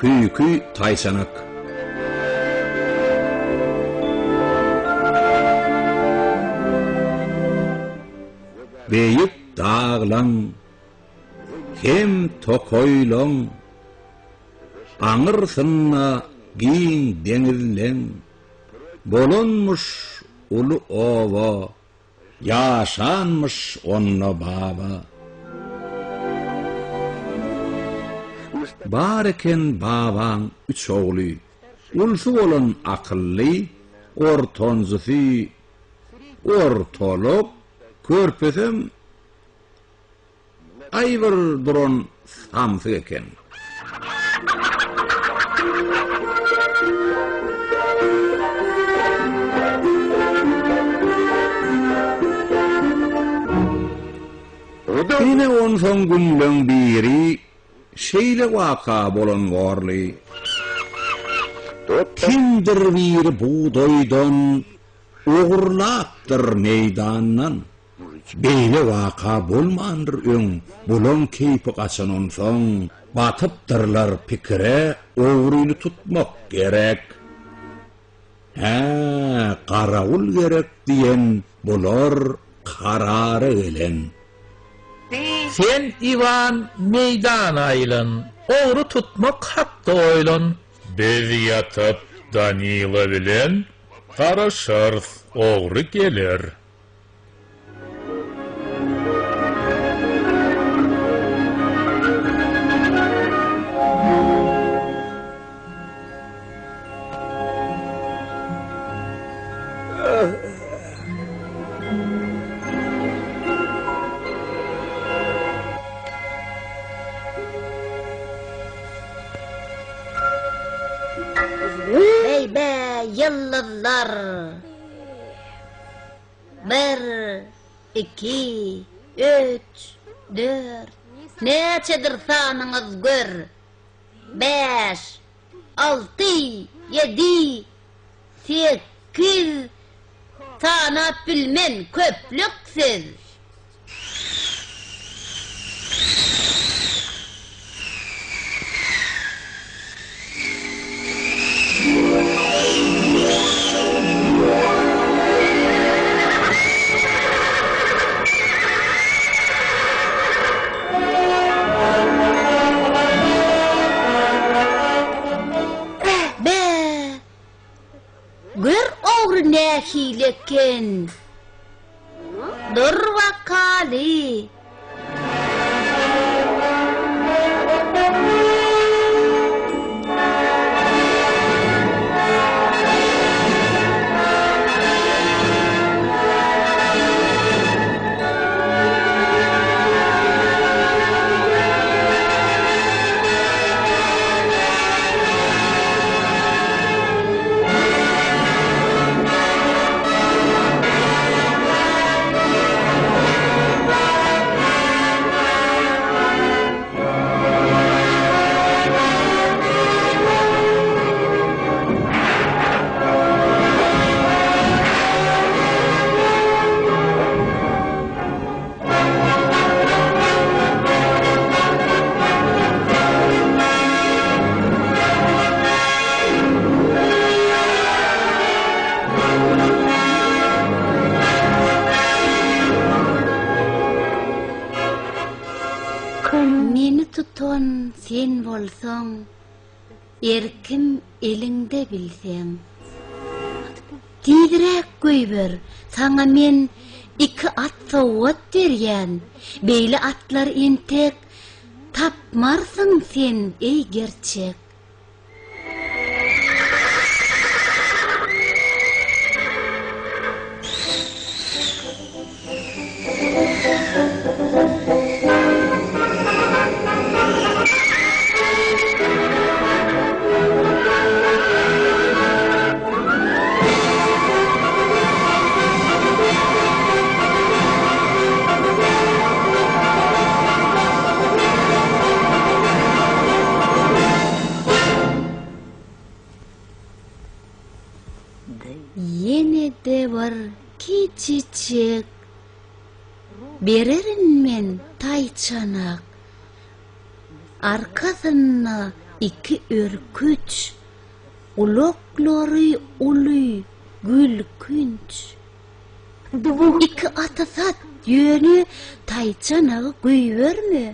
Küýki taýçanak. Beýik daglaň hem tokaýlaň aňyrsynda giň deňizleň bolanmyş uly oba. Ýaşanmyş onda baba. Bar eken babaň üç ogly. Ulsy bolan akylly, ortanjysy ortalyk, körpesem Aý bir duran samsyk eken. Ine onsoň günleň biri şeýle waka bolan borly. Kimdir biri bugdaýdan ogurlapdyr meýdandan. Beýle waka bolmandyr öň, bulaň keýpi gaçan onsoň, batypdyrlar pikire, ogryny tutmak gerek. Hä, garawul gerek diýen bular karara gelen. Sen, Iwan, meýdana aýlan, ogry tutmak hakda oýlan. Biz ýatyp Danila bilen garaşarys, ogry geler. Beý-be, ýyldyzlar! Bir, iki, üç, dört, näçedir sanyňyz gör, bäş, alty, ýedi, sekiz, sanap bilmen köplük siz. Bä! Gör ogry nähili eken. Dur bakaly. Meni tutan sen bolsaň, Erkim eliňde bilseň. Tizräk goýber, saňa men iki at sowgat berýän, beýle atlar entek tapmarsyň sen, eý gerçek. Ýene-de bir kiçijik bererin men taýçanak. Arkasynda. Iki örküç, gulaklary uly, gülkünç. Iki aty sat, ýöne taýçanagy goýberme.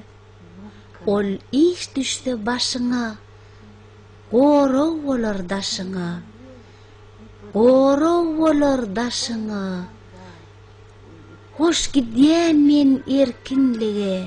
Ol iş düşse başyňa, gorag bolar daşyňa. Gorag bolar daşyňa. Hoş gidýän men erkinlige.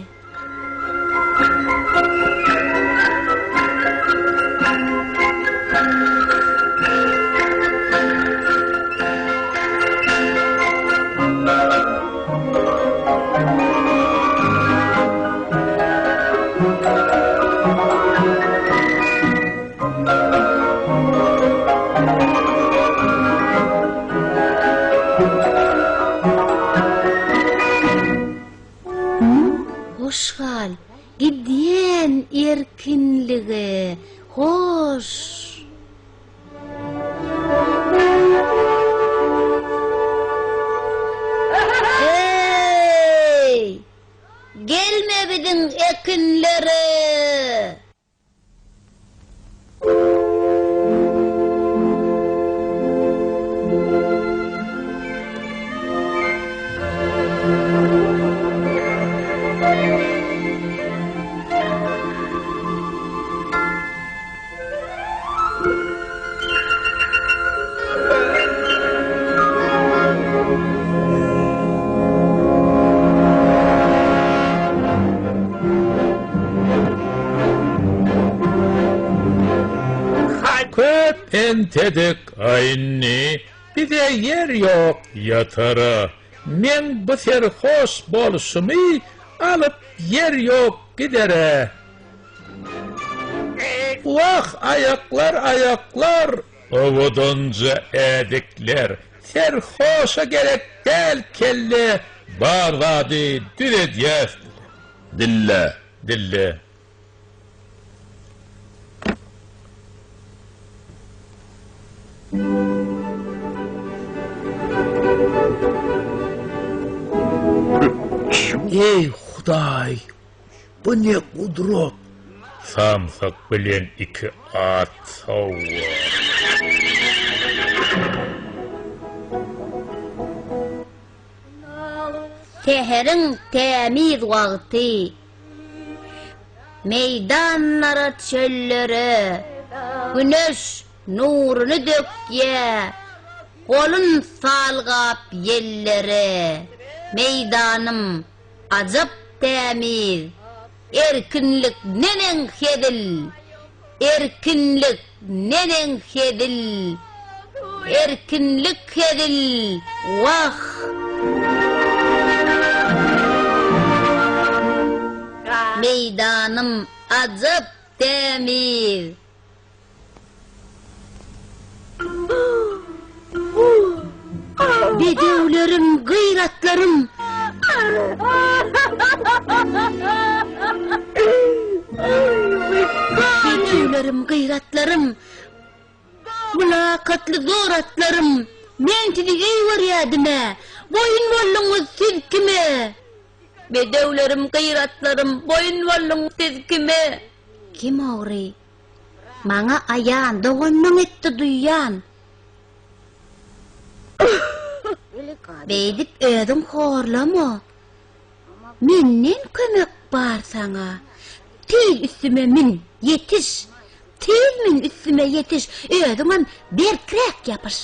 Hoş gal, gidýän erkinlige, hoş! Eý! Gelme biziň ekinlere! Köp entedik a indi bize ýer ýok ýatara. Meň bu serhoş bolşumy alyp ýer ýok gidere. Wah aýaklar aýaklar owadanja ädikler serhoşa gerek däl kelle bar zady düzedýäs Dille. Dille. Eý Hudaý, bu ne gudrat! Samsyk bilen iki at sowar. Säheriň tämiz wagty. Meýdanlara, çöllere Güneş nuruny dökýä, Golun salgap ýellere. Meýdanym ajap tämiz, Erkinlik neneň hezil, Erkinlik neneň hezil, Erkinlik hezil, wah! Meýdanym ajap tämiz. Bedewlerim, gyratlarym! Bedewlerim, gyratlarym! Mylakatly zor atlarym! Men sizi eý görýädim-ä! Boýun bolduňyz siz kime? Bedewlerim, gyratlarym, boýun bolduň siz kime? Kim ogry? Maňa aýan, doganyň etdi duýan. Beýdip özüň horlama. Menden kömek bar saňa. Tiz üstüme mün, ýetiş. Tiz mün üstüme ýetiş, özüňem berkräk ýapyş.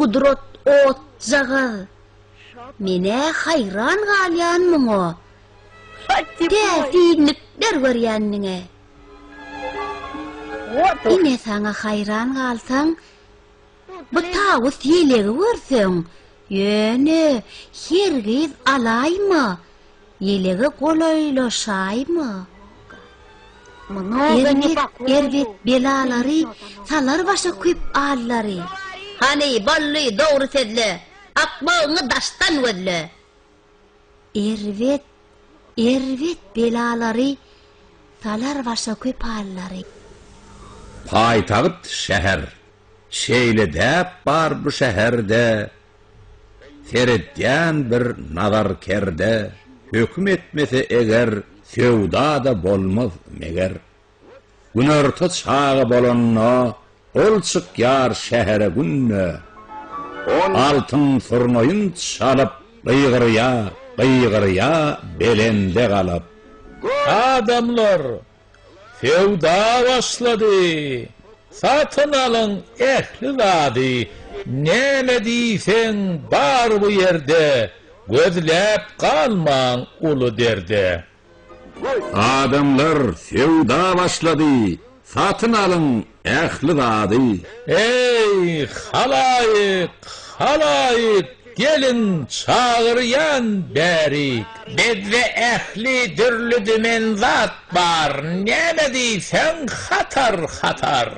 gudrat otjagaz. Men-ä haýran galýan muňa. Täsinlikler görýän diňe. Ine saňa haýran galsaň, bu tawus ýelegi görseň, ýöne hergiz alaýma, ýelege golaýlaşaýma. Erbet, erbet belalary salar başa köp allary. Hany, boldy, dogry sözle, akmagyňy daşdan gözle. Erbet, erbet belalary salar başa köp allary. Paýtagt şäher. Şeýle däp bar bu şäherde, Seredýän bir nazar kerde, Höküm etmese eger, Söwda-da bolmaz meger. Günorta çagy bolanda, Ol çykýar şähere günde. Altyn surnaýyn çalyp, Gygyrýa, gygyrýa belende galyp. Adamlar, söwda başlady, Satyn alyň ähli zady, Näme diýseň bar bu ýerde, Gözläp galmaň uly derde. Adamlar, söwda başlady, satyn alyň ähli zady. Eý, halaýyk, halaýyk, geliň, çagyrýan bärik. Bizde ähli dürli-dümen zat bar, näme diýseň hatar-hatar.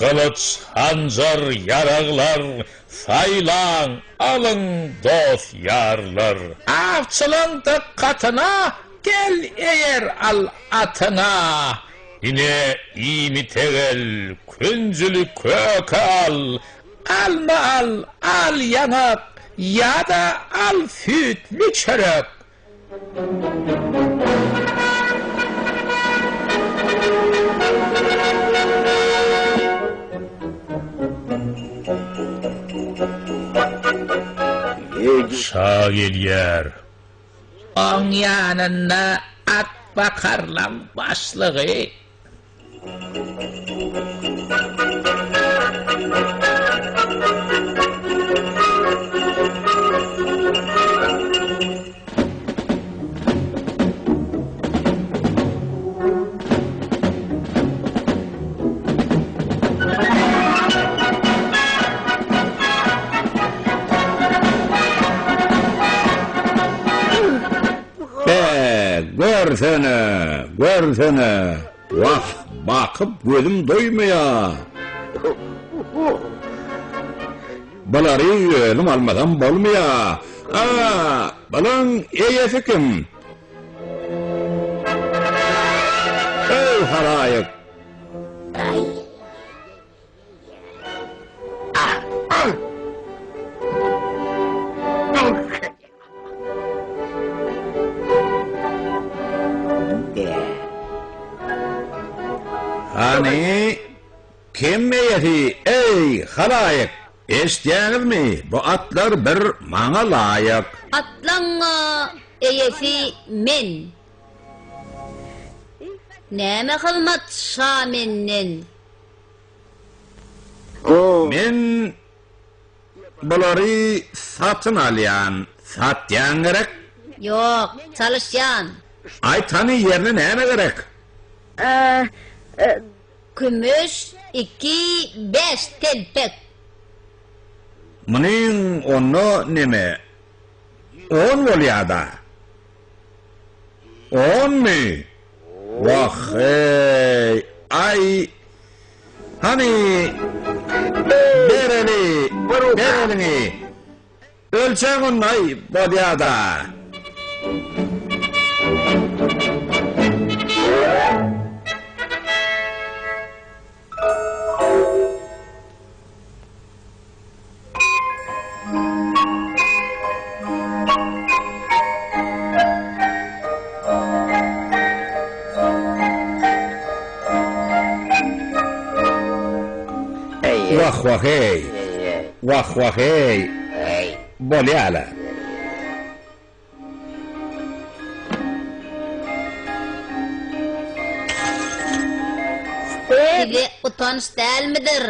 Gylyç, hanjar, ýaraglar, saýlaň, Alyň dost-ýarlar. Awçylaň dykgatyna, gel eýer al atyňa. Ine iýmite gel, künjüli köke al, alma al, al ýaňak, ýa-da al süýtli çörek. Şa gelýär. Oň ýanynda at bakarlaň başlygy. Be, görsene, görsene! Wah, bakyp gözüm doýmaýa. Bulary özüm almasam bolmaýa. A, bulaň eýesi kim? Eý, halaýyk! Hany, kim eýesi, eý, halaýyk? Eşidýäňizmi, bu atlar bir maňa laýyk. Atlaň-a eýesi men. Näme hyzmat şa menden? Men Bulary satyn alýan. Satýaň gerek? Ýok, çalyşýan. Aýt hany ýerine näme gerek? Kümüş, iki, bäş telpek. Munyň onda neme, on bolýada. Onmy? Wah-eý, aý, hany, bereli, ber eliňi. Ölçäň onda-aý, bolýa-da. Wah wah eý. Wah wah eý. Bolýala. Size utanç dälmidir?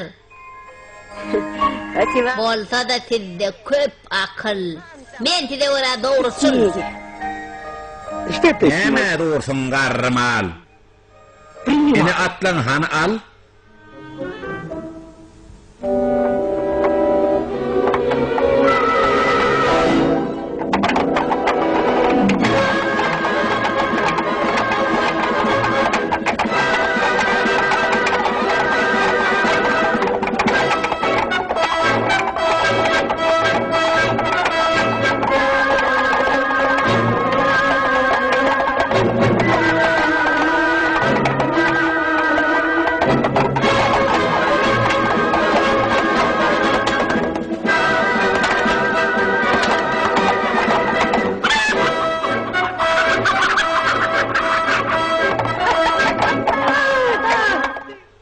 Bolsa-da sizde köp akyl. Men size görä dogruçyl. Nämä dursuň garry mal? Ine atlaň hany al.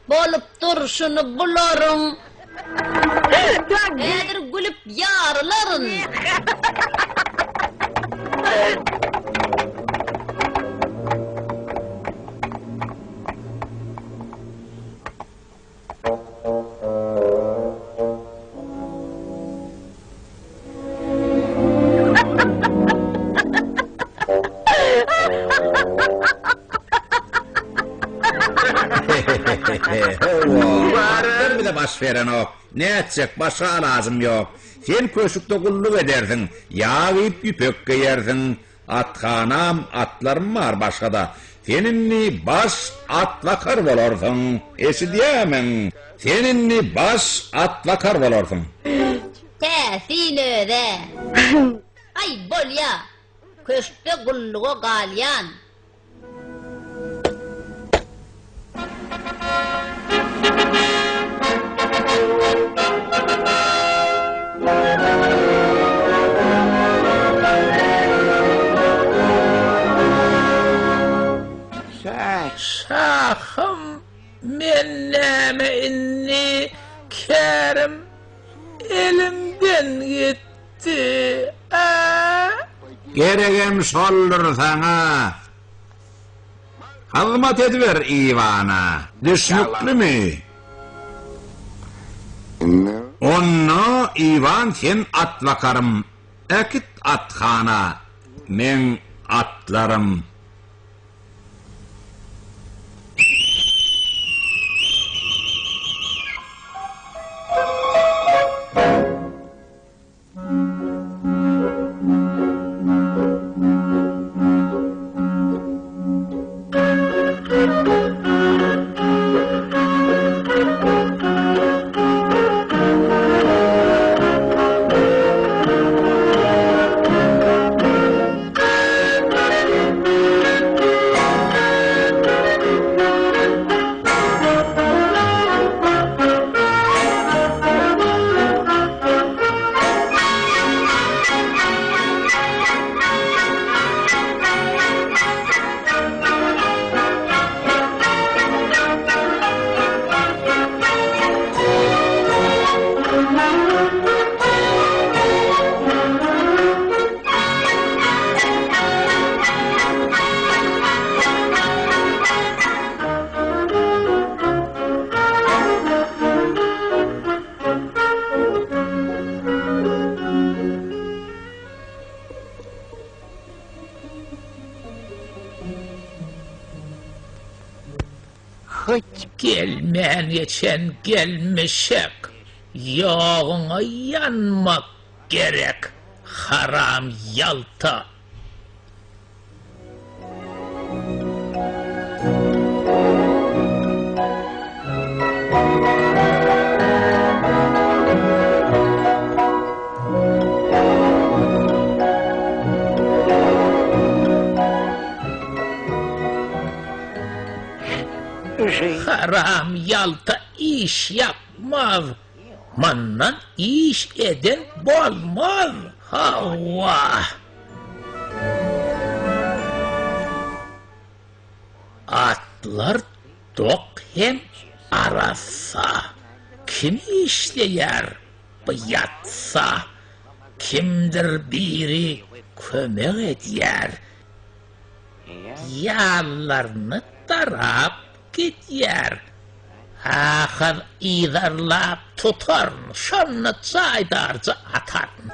Bolup durşuny bularyň. Häzir gülüp ýarylaryn. Hawa, atlar bize baş berenok. Nätjek, başga alajym ýok. Sen köşükde gulluk edersiň, ýag iýip ýüpek geýersiň. Athanam, atlarym bar başga-da. Sen indi baş atbakar bolarsyň. Eşidýärmiň? Sen indi baş atbakar bolarsyň. Täsin öz-ä. Aý, bolýa. Köşkde gulluga galýan. Şahym, men näme indi, kärim elimden gitdi, a? Geregem şoldur saňa. Hyzmat ediber Iwana. Düşnüklimi? Onda Iwan sen atbakarym, äkit athana meň atlarym. Gelmän geçen gelmişek, ýoguňa ýanmak gerek, haram ýalta. Haram ýalta iş ýapmaz. Mundan iş eden bolmaz. Hawa. Atlar dok hem arassa. Kim işleýär bu ýatsa? Kimdir biri kömek edýär. Ýallaryny darap gidýär. Ahyr yzarlap tutaryn, şonda jaýdarja ataryn.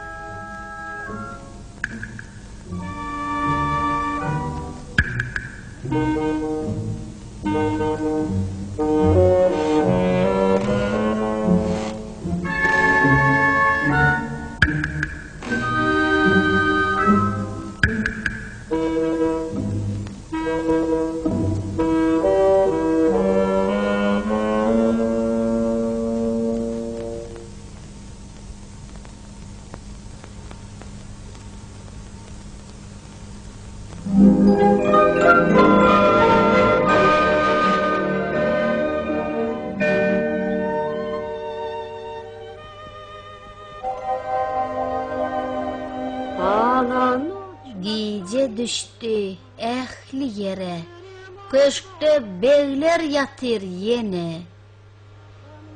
Gije düşdi ähli ýere. Köşkde begler ýatyr ýene.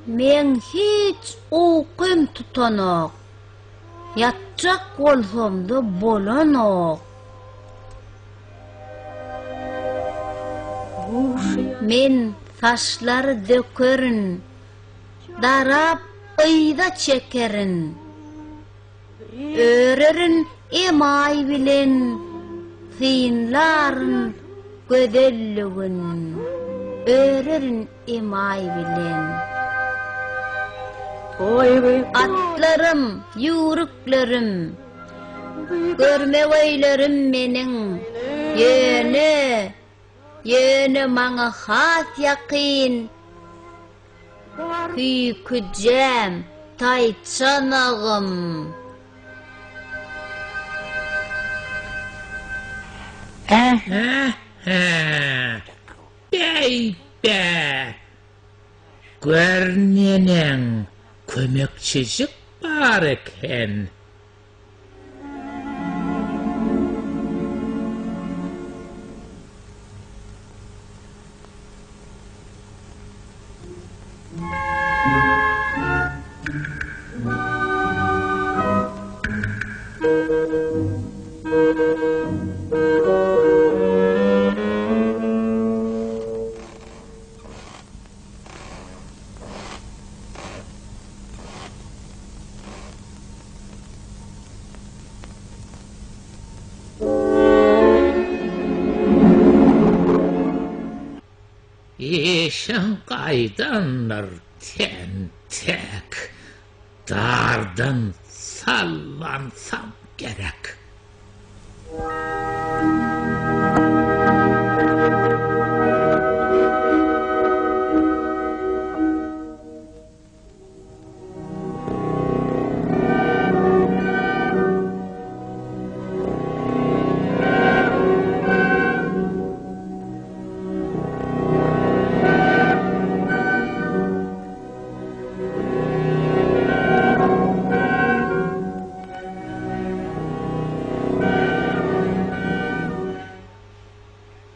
Meň hiç ukym tutanok. Ýatjak bolsamda bolanok. Men saçlary dökerin, darap yza çekerin. Örerin emaý bilen, synlaryn gözelligin, Örerin emaý bilen. Atlarym, ýüwrüklerim, görmegeýlerim meniň, Ýöne, ýöne maňa has ýakyn Küýküjäm, taýçanagym. Ähä, beý-bä! Gör neneň kömekçijik bar eken. Işiň gaýdandyr tentek, Dardan sallansaň gerek.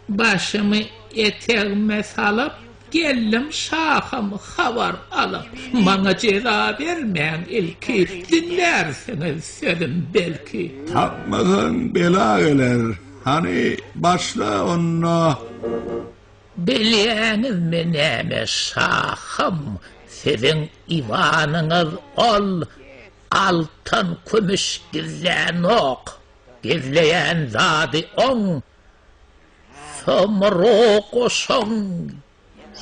Başymy etegime salyp, geldim şahym habar alyp. Maňa jeza bermäň ilki, diňlärsiňiz sözüm belki. Tapmasaň bela geler, hany başla onda. Bilýäňizmi näme şahym, siziň Iwanyňyz ol altyn-kümüş gizlänok, gizleýän zady oň Sumrug guşuň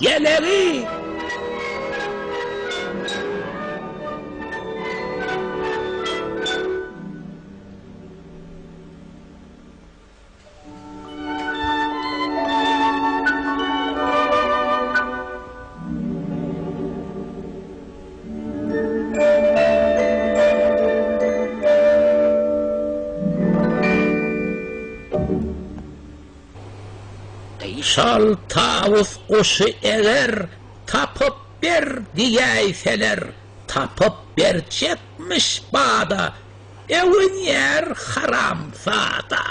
ýelegi! Şol tawus guşy eger tapyp ber diýäýseler, tapyp berjekmiş bada, öwünýär haramzada.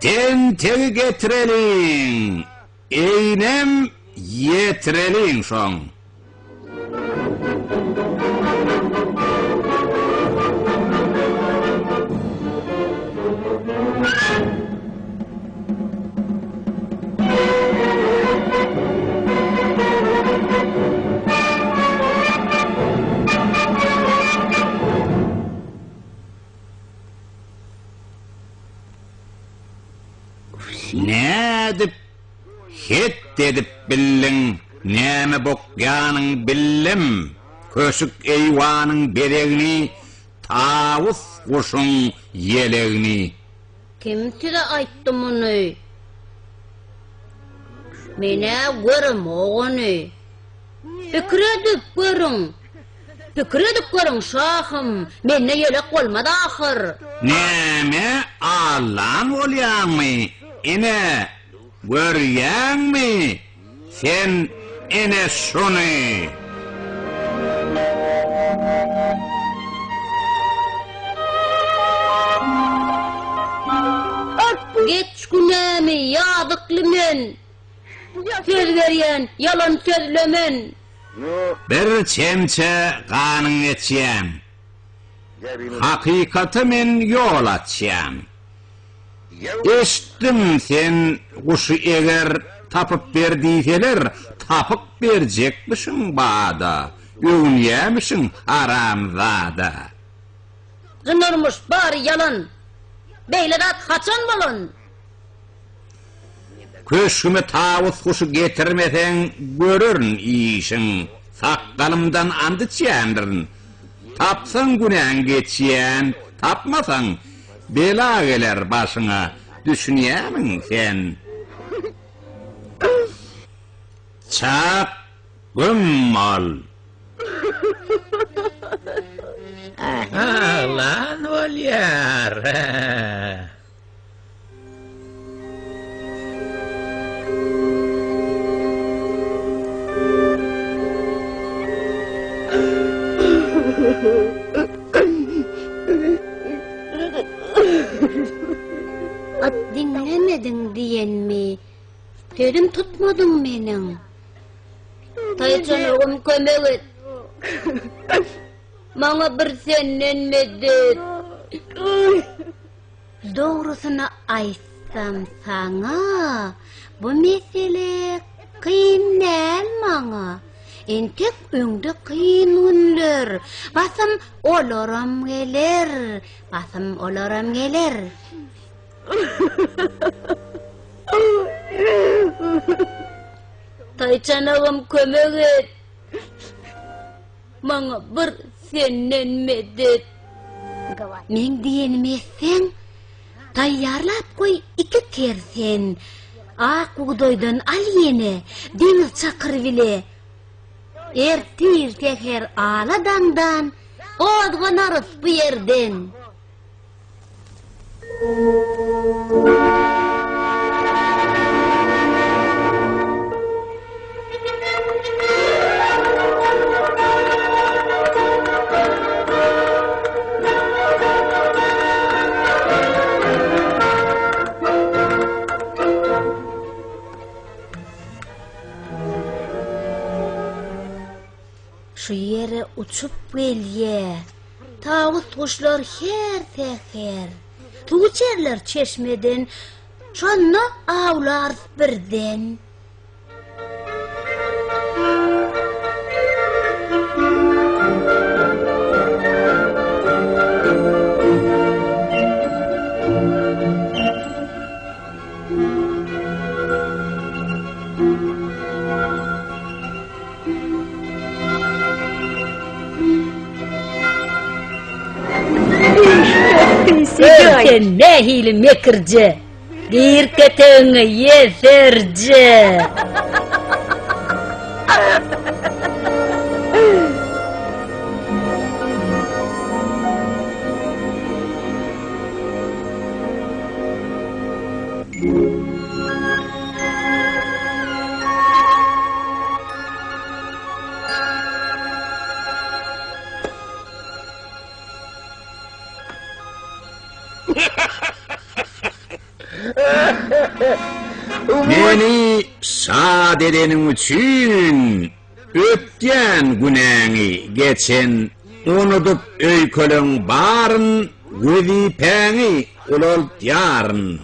Tentegi getireliň, eýnem ýetireliň şoň. Nädip het edip bildiň, näme bokýanyň bildim, Köşük eýwanyň bezegini, tawus guşuň ýelegini. Kim size aýtdy muny? Men-ä göremok ony. Pikir edip görüň. Pikir edip görüň, şahym, mende ýelek bolmaz ahyr. Näme, allan bolýaňmy, ine, görýäňmi sen ene şuny? Geç günämi, ýazykly men. Söz berýän, ýalan sözlemen. Bir çemçe ganyň geçýän. Hakykata men ýol açýan. Eşitdim sen guşy eger tapyp ber diýseler, tapyp berjekmişiň bada, öwünýämişiň haramzada. Jynurmuş, bary ýalan. Beýle zat haçan bolan? Köşgüme tawus guşy getirmeseň, görerin işiň. Sakgalymdan ant içýändirin. Tapsaň günäň geçýän, tapmasaň, bela geler başyňa, düşünýämiň sen? Çak, güm bol! Aglan bolýar. At diňlemediň diýenmi? Sözüm tutmadyň meniň. Taýçanagym kömek et. Maňa bir senden medet. Dogrusyny aýtsam saňa, bu mesele kyn däl maňa. Entek öňde kyn günler, basym olaram geler, basym olaram geler. Taýçanagym kömek et. Maňa bir senden medet. Meň diýenimi etseň, taýýarlap goý iki kersen, ak bugdaýdan al ýene, deňiz çakyr bile. Ertir säher ala daňdan gozganarys bu ýerden. Şu ýere uçup gelýä. Tawus guşlar her säher. Suw içerler çeşmeden. Şonda awlarys birden. Sen nähili mekirje, Gir ketegiňe ýeserje. Meni şat edeniň üçin ötýän günäňi geçen unudyp öýkeleň baryn wezipäňi ulaltýaryn.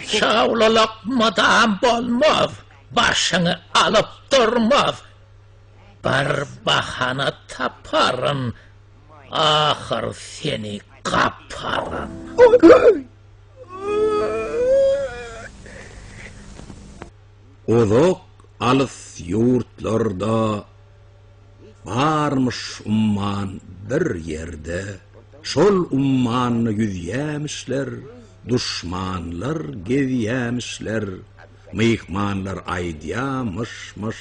Şawlalyk mydam bolmaz. Başyňy alyp durmaz. Bir bahana taparyn, ahyr seni gaparyn. Uzak alys ýurtlarda barmyş umman bir ýerde, Şol ummanda ýüzýämişler, duşmanlar gezýämişler, Myhmanlar aýdýamyşmyş,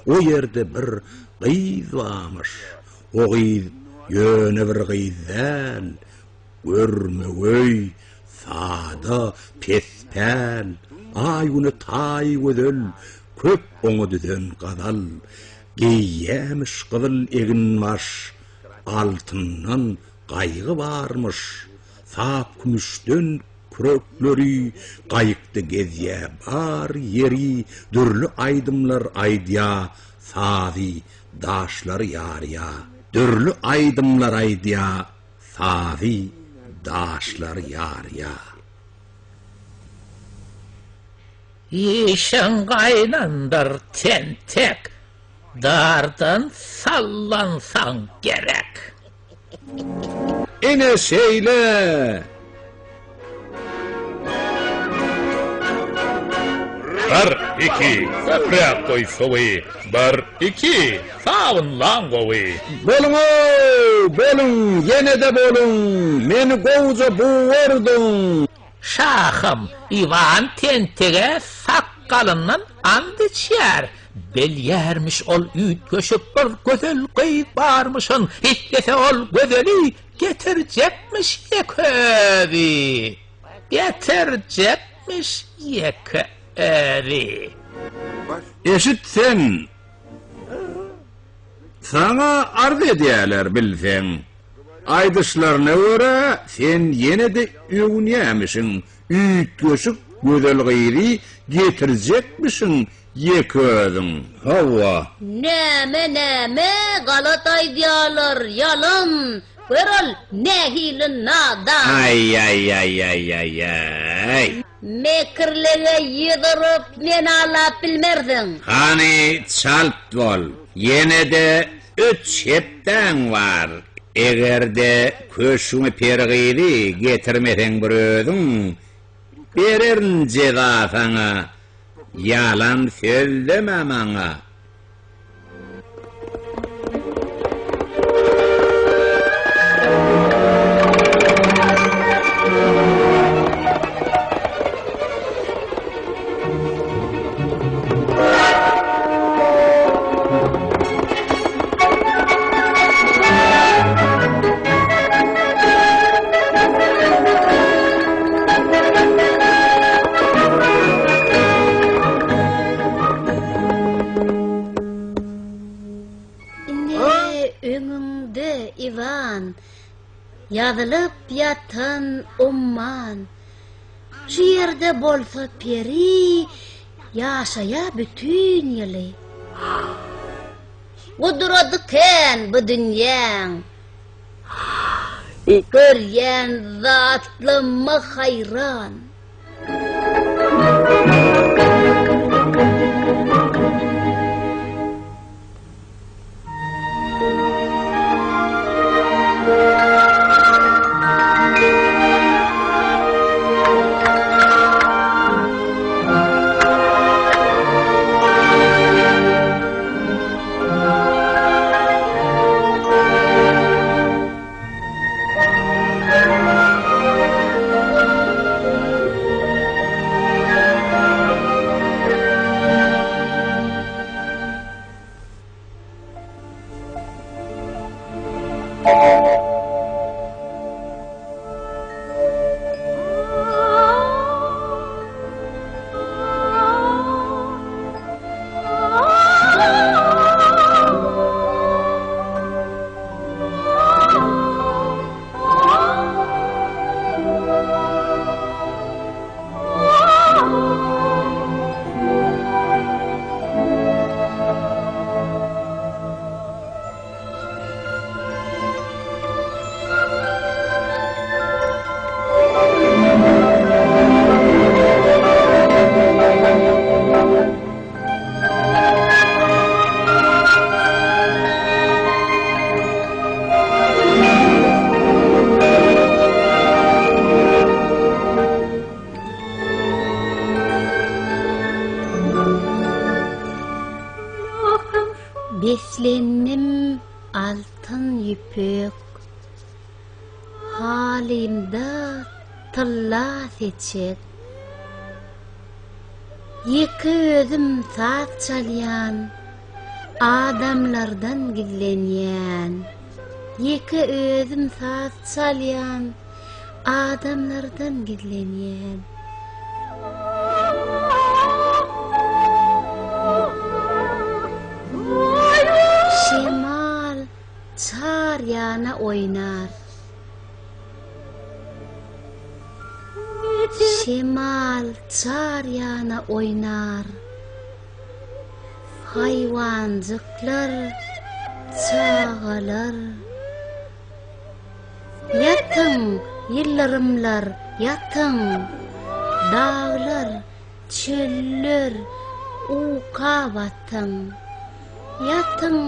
o ýerde bir gyz barmyş, O gyz ýöne bir gyz däl, Görmegeý, sada, pespäl, Aý-güne taý gözel, köp oňa düzen gazal. Geýýämiş gyzyl eginbaş, altyndan gaýgy barmyş, Sap kümüşden kürekleri, gaýykda gezýä bar ýeri, Dürli aýdymlar aýdýa, sazy daşlary ýarýa. Dürli aýdymlar aýdýa, Sazy daşlar ýarýa. Işiň gaýnandyr tentek, Dardan sallansaň gerek. Ine şeýle! Bir, iki, köpräk goý suwy. Bir, iki, sabynlaň gowy. Boluň-ow, boluň, ýene-de boluň, meni gowuja bugardyň. Şahym, Iwan tentege sakgalyndan ant içýär. Bilýärmiş ol üýtgeşik bir gözel gyz barmyşyn, islese ol gözeli Getirjekmiş ýeke özi. Getirjekmiş ýeke özi. Eşit sen, saňa arz edýäler bilseň. Aýdyşlaryna görä, sen ýene-de öwünýämişiň, üýtgeşik gözel gyzy getirjekmişiň Ýeke özüň, hawa. Näme, näme, galat aýdýarlar, ýalan, gör ol nähili nadan. Aý-aý-aý-aý-aý-aý. Mekirlige ýüz urup, meni aldap bilmersiň. Hany, çalt bol, ýene-de üç hepdäň bar. Eger-de köşgüňe peri gyzy getirmeseň bir özüň, bererin jeza saňa. Ýalan sözleme maňa. Ine, öňüňde, Iwan, ýazylyp ýatan umman. Şu ýerde bolsa peri ýaşaýa bütin ýyly. Gudraty kän bu dünýäň. Görýän zatlamma haýran. Beslendim altyn ýüpek. Halymda tylla seçek. Ýeke özüm saz çalýan, Adamlardan gizlenýän. Ýeke özüm saz çalýan, Adamlardan gizlenýän. Şemal çar ýana oýnar. Şemal çar ýana oýnar. Haýwanjyklar, çagalar. Ýatyň, ýyldyrymlar, ýatyň! Daglar, çöller, uka batyň! Ýatyň,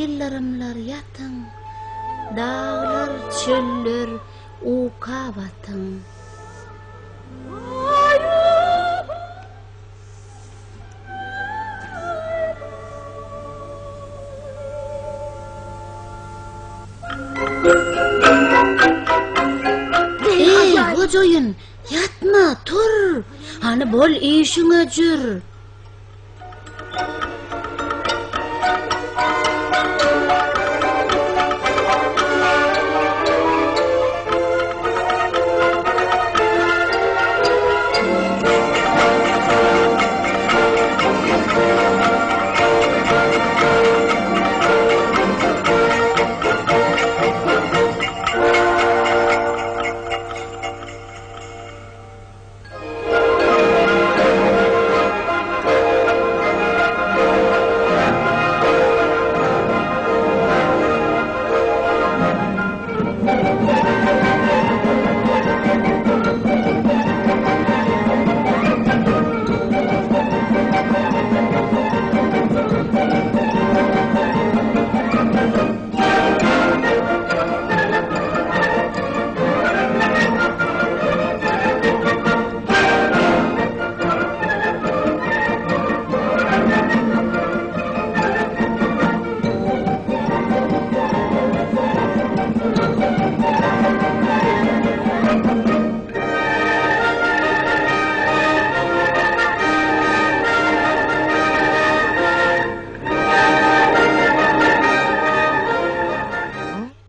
ýyldyrymlar, ýatyň! Daglar, çöller, uka batyň! Eý, hojaýyn, ýatma, tur! Hany bol işiňe jür!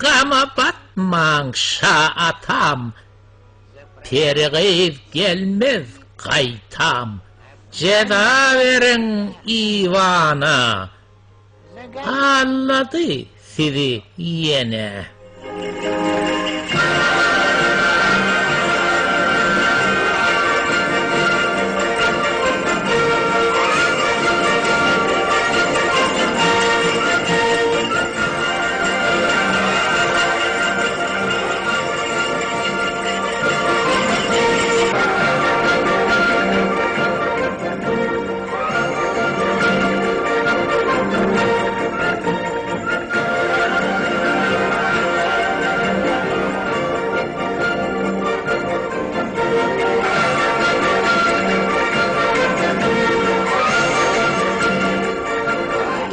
Gama batmaň, şa atam, Peri gyz gelmez gaýtam. Jeza beriň Iwana, Aldady sizi ýene.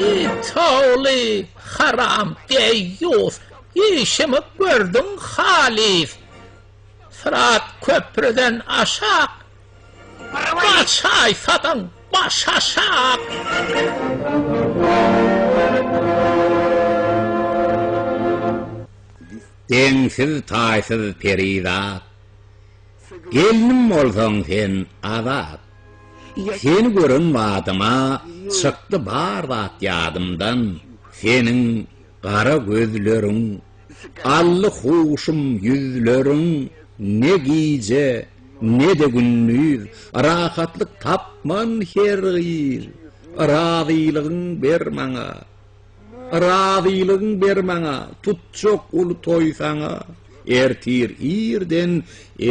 It ogly haram deýýus, işimi gördüň halys. Syrat köprüden aşak gaçaýsadyň baş aşak. Deňsiz-taýsyz perizat. Gelnim bolsaň sen azat. Seni gören badyma çykdy bar zat ýadymdan. Seniň gara gözleriň, aldy huşum ýüzleriň ne gije, ne-de gündiz rahatlyk tapman hergiz. Razylygyň ber maňa. Razylygyň ber maňa, tutjak uly toý saňa. Ertir irden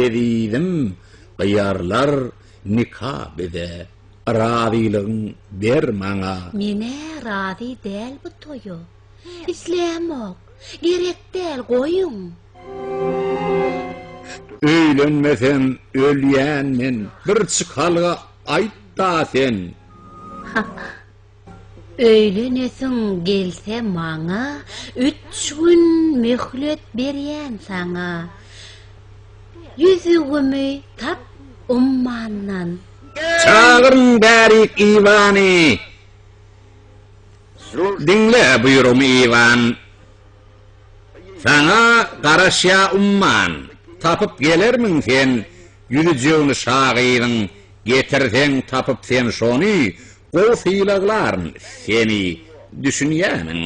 ezizim gyýarlar nika bize. Razylygyň ber maňa. Men-ä razy däl bu toýa. Islämok. Gerek däl, goýuň. Öýlenmesem ölýän men. Bir çykalga aýt-da sen. Öýlenesiň gelse maňa, üç gün möhlet berýän saňa. Ýüzügimi tap ummandan. Çagyryň bärik Iwany! Diňle buýrugymy Iwan! Saňa garaşýa umman, Tapyp gelermiň sen Ýüzüjegini şa gyzyň, Getirseň tapyp sen şony, Gowy sylaglaryn seni, Düşünýämiň?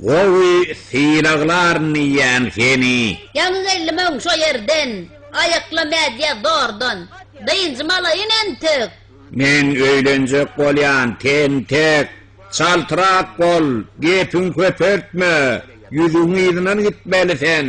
Gowy sylaglaryn diýýän seni. Ýaňy geldim öň şo ýerden, Aýaklam ädýä zordan, Dynjym alaýyn entek. Men öýlenjek bolýan, tentek! Çaltrak bol, gepiňi köpeltme, ýüzügiň yzyndan gitmeli sen.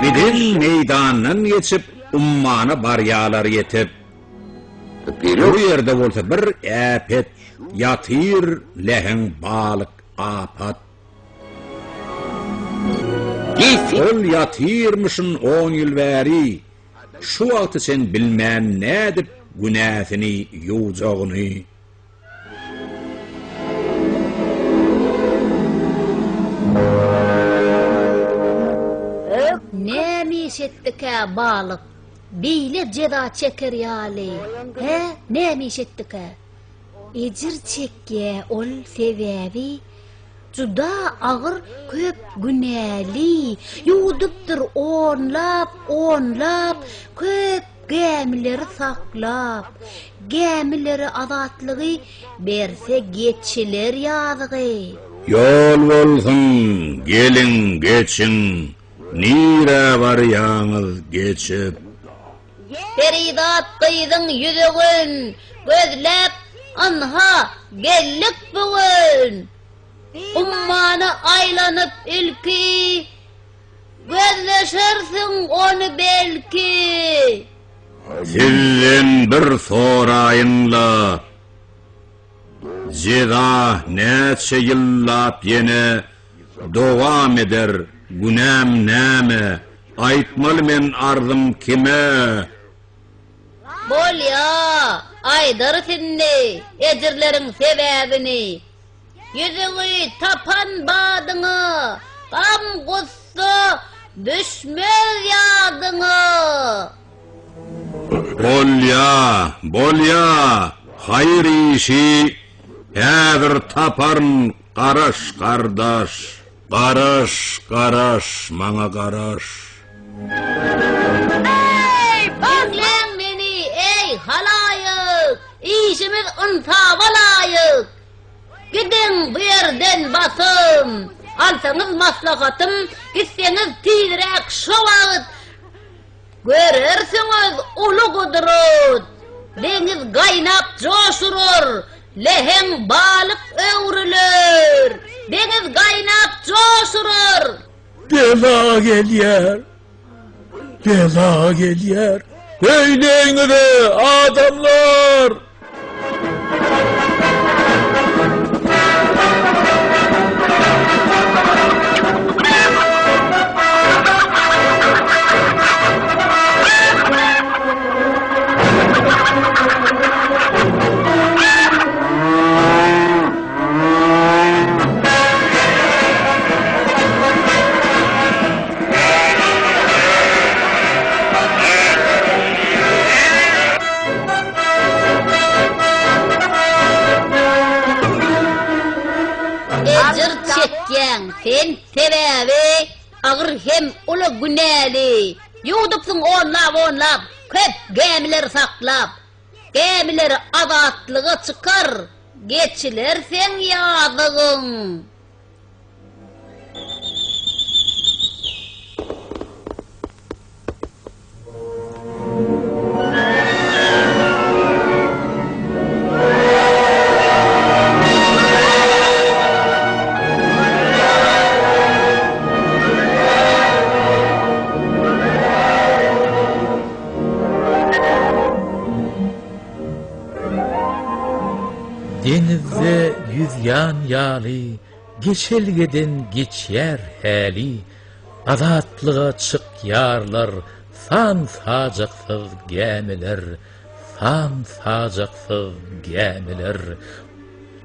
Giden meýdandan geçip, ummana barýalar ýetip. Bu ýerde bolsa bir äpet ýatyr läheň balyk apat. Ol ýatyrmyşyn on ýyl bäri, şu wagta çen bilmän nädip günäsini ýuwjagyny. Näme iş etdikä balyk, beýle jeza çeker ýaly, hä, näme iş etdikä? Ejir çekýä ol sebäbi Juda agyr köp günäli, Ýuwdupdyr onlap, onlap, Köp gämileri saklap. Gämilere azatlygy Berse geçiler ýazygy. Ýol bolsun, geliň, geçiň, Nirä barýaňyz geçip? Perizat gyzyň ýüzügin Gözläp, ynha, geldik bu gün. Ummana aýlanyp ilki, Gözleşersiň ony belki. Sizden bir soraýyn-la, Jeza näçe ýyllap ýene Dowam eder, günäm näme, Aýtmaly men arzym kime? Bolýa, aýdarys indi ejirleriň sebäbini. Ýüzügi tapan badyňa, gam-gussa düşmez ýadyňa. Bolýa, bolýa, haýyr işi häzir taparyn, garaş, gardaş. Garaş, garaş, maňa garaş. Diňläň meni, eý, halaýyk, Işimiz ynsaba laýyk. Gidiň bu ýerden basym, Alsaňyz maslahatym, Gitseňiz tizräk şo wagt, Görersiňiz uly gudrat. Deňiz gaýnap joş urar, Läheň balyk öwrüler. Deňiz gaýnap joş urar. Bela gelýär. Bela gelýär. Öýleňize, adamlar! Ejir çekýäň sen sebäbi agyr hem uly günäli. Ýuwdupsyň onlap-onlap köp gämileri saklap. Gämileri azatlyga çykar, geçiler seň ýazygyň. Deňizde ýüzýän ýaly, Geçelgeden geçýär häli, Azatlyga çykýarlar San-sajaksyz gämiler, San-sajaksyz gämiler.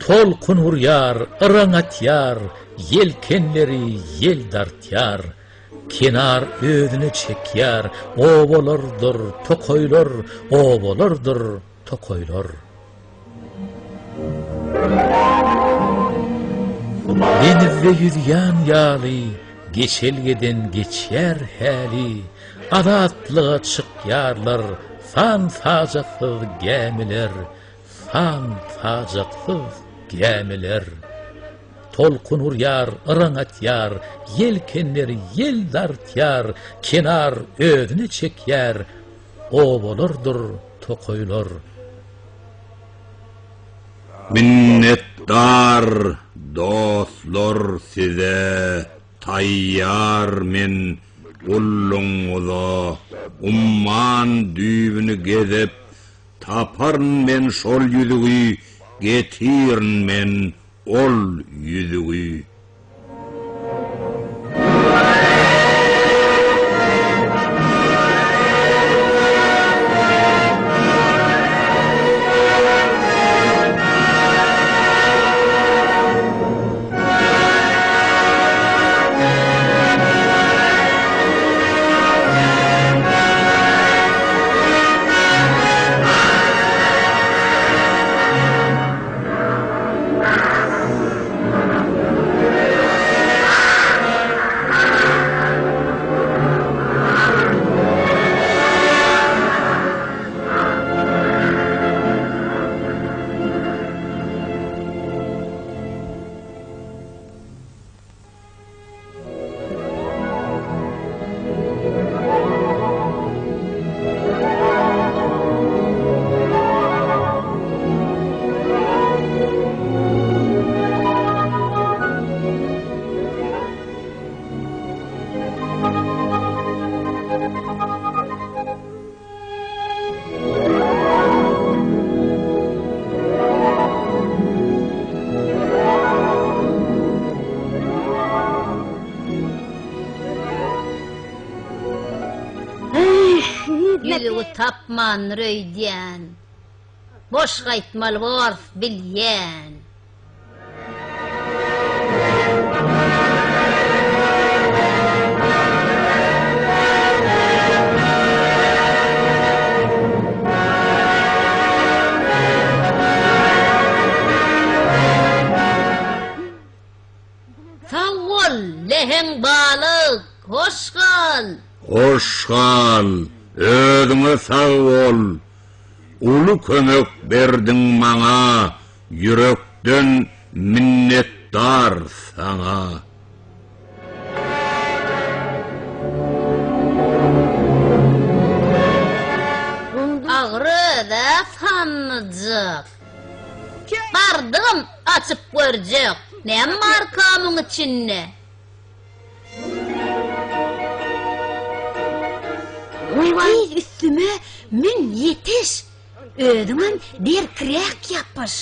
Tolkun urýar, yraň atýar, Ýelkenleri ýel dartýar. Kenar özüne çekýär, Obalardyr, tokaýlar, Obalardyr, tokaýlar. Deňizde ýüzýän ýaly, Geçelgeden geçýär häli, Azatlyga çykýarlar San-sajaksyz gämiler, San-sajaksyz gämiler. Tolkun urýar, yraň atýar, Ýelkenleri ýel dartýar, Kenar özüne çekýär, Obalardyr tokaýlar. Minnetdar dostlar size taýýar men gullugyňyza umman düýbüni gezip taparyn men şol ýüzügi getirin men ol ýüzügi. Ýüzügi tapmandyr öýdýän. Boş gaýtmaly borus bilýän. Sag bol, läheň balyk, hoş gal! Hoş gal, özüňe sag bol! Uly kömek berdiň maňa, ýürekden minnetdar saňa. Agyr öz-ä sandyjyk. Bardygym açyp görjek, näme barka muň içinde? Tiz üstüme mün ýetiş, özüňem berkiräk ýapyş.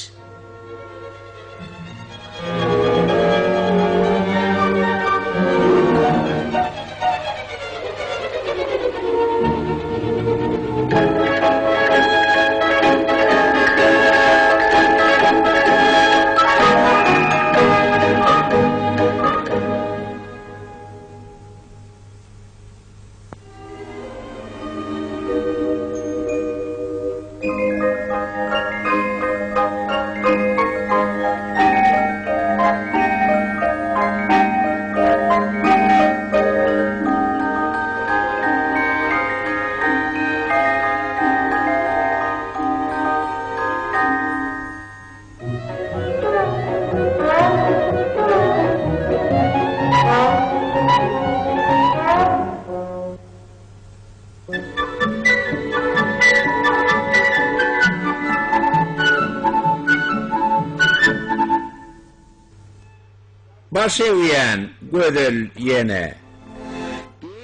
Baş egýän gözel ýene.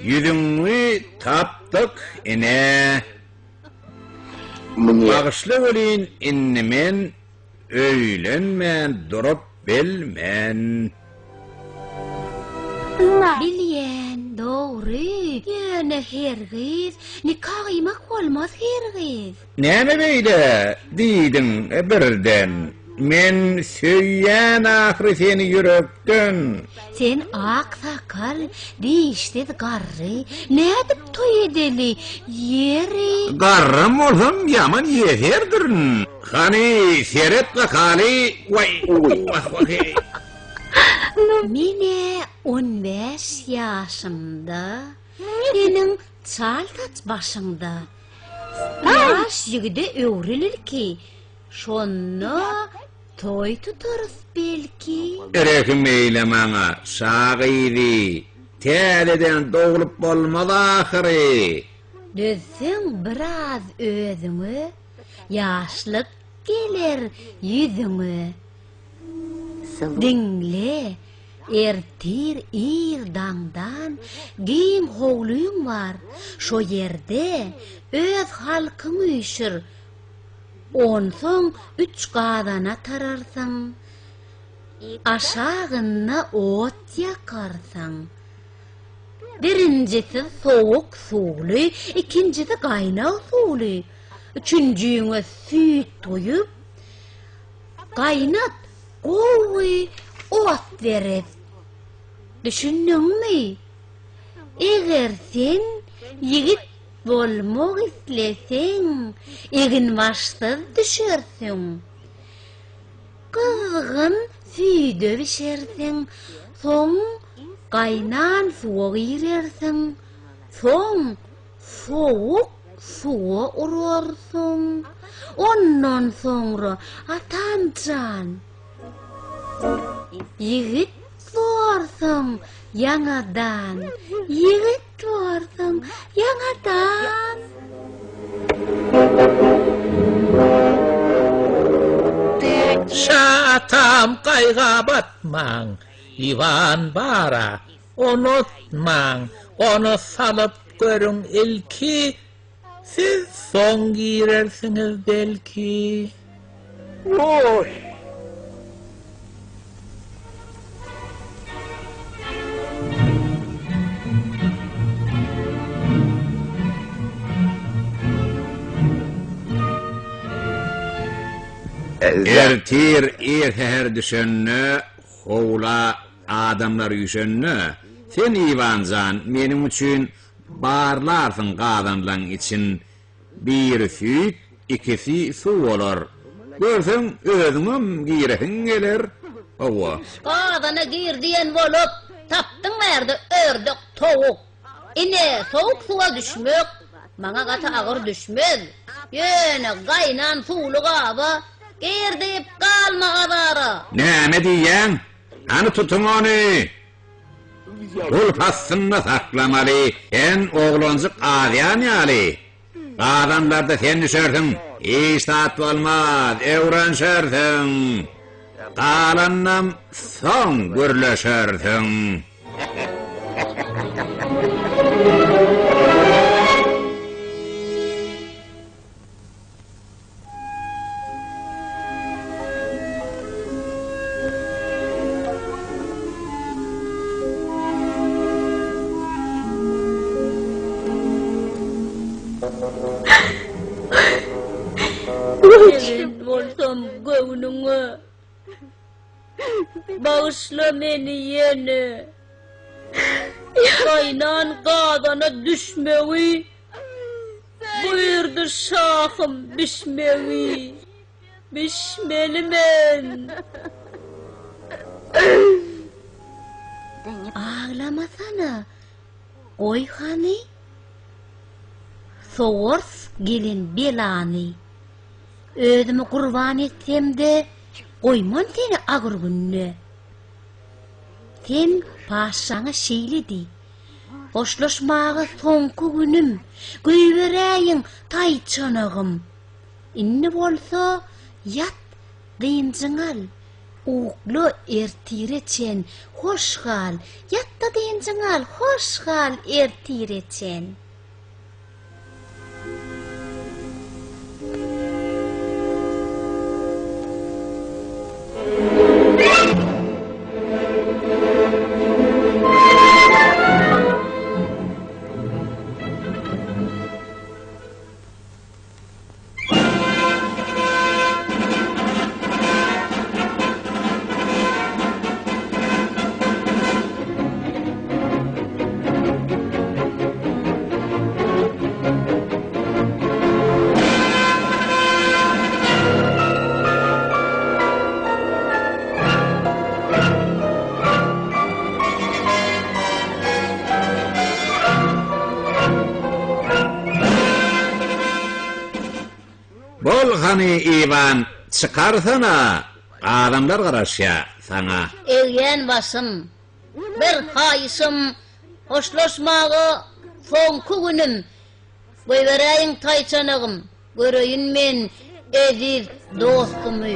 Ýüzüňi tapdyk ine. Bagyşla welin indi men. öýlenmän durup bilmen. Bilýän, dogry, ýöne hergiz nika gyýmak bolmaz hergiz. Näme beýle diýdiň birden? Men söýýän ahyry seni ýürekden. Sen ak sakal, dişsiz garry, nädip toý edeli, ýeri? Garram bolsam ýaman ýeserdirin. Hany, seret bakaly, waý, wah, wah-eý. Men-ä on bäş ýaşymda, seniň çal saç başyňda. Ýaş ýigide öwrül ilki, şonda toý tutarys belki. Rehim eýle maňa, şa gyzy, täzeden doglup bolmaz ahyry. Dözseň biraz özüňe, ýaşlyk geler ýüzüňe. Diňle, ertir ir daňdan giň howlyň bar, şo ýerde öz halkyň üýşür. Onsoň üç gazana tararsyň, aşagynda ot ýakarsyň. Birinjisi sowuk suwly, ikinjisi gaýnag suwly, üçünjiňe süýt guýup, Gaýnat, gowy ot berez. Düşündiňmi? Eger sen ýigit bolmak isleseň, eginbaşsyz düşersiň. Gyzgyn süýde bişersiň, soň gaýnan suwa girersiň, soň Sowuk suwa urarsyň. Ondan soňra, atam jan, ýigit borsuň ýaňadan, ýigit borsuň ýaňadan. Şa atam gaýga batmaň, Iwan bara, Unutmaň, ony salyp görüň ilki, Siz soň girersiňiz belki. Oý! Ertir ir säher düşende howla Adamlar üýşende, Sen, Iwan jan, meniň üçin barlarsyň gazanlaň için, biri süýt, ikisi suw bolar. Görseň, özüňem giresiň geler. Hawa. Gazana gir diýen bolup, tapdyň bärde ördek, towuk. Ine, sowuk suwa düşmek maňa gaty agyr düşmez. Ýöne gaýnan suwly gaba gir diýip galma azara. Näme diýýäň? Hany tutuň ony! Gulp astynda saklamaly. Sen oglanjyk azýan ýaly. Gazanlarda sen düşersiň. Hiç zat bolmaz, öwrenşersiň. Galanynam soň gürleşersiň. Belent bolsam göwnüňe. Bagyşla meni ýene. Gaýnan gazana düşmegi Buýurdy şahym bişmegi. Bişmeli men. Aglamasana, goý hany. Sowarys gelen belany. Özümi gurban etsem-de, goýman seni agyr günde. Sen patyşaňa şeýle diý, Hoşlaşmaga soňky günüm, goýberäýiň taýçanagym. Indi bolsa ýat, dynjyňy al, ukla ertire çen, hoş gal, ýat-da dynjyňy al, hoş gal ertire çen. Hany, Iwan, çykarsana, adamlar garaşýar saňa. Egýän başym, bir haýyşym, hoşlaşmaga soňky günüm, goýberäýiň taýçanagym, Göreýin men eziz dostumy.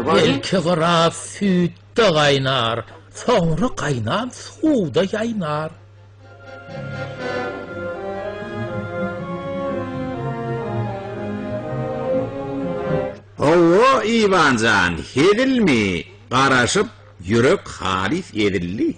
Belki biraz süýtde gaýnar, soňra gaýnan suwda ýaýnar. Hawa, Iwan jan, hezilmi, garaşyp, ýürek halys ezildi.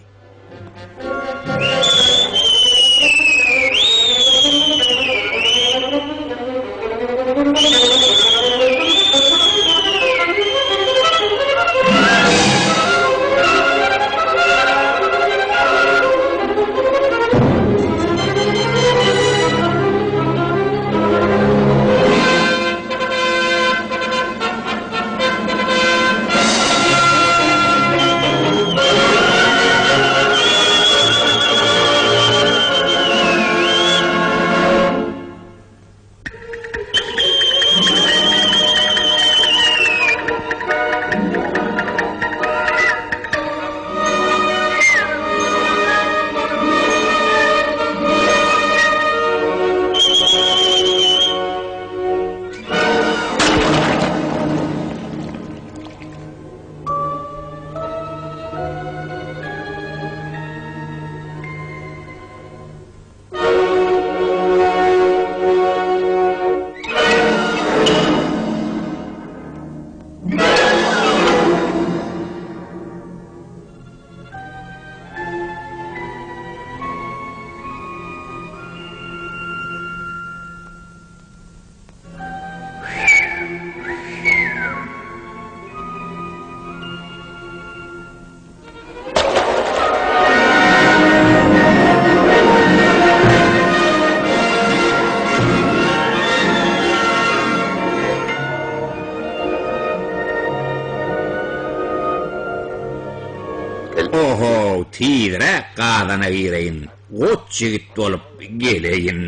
Ohow, tizräk gazana gireýin, goç ýigit bolup geleýin.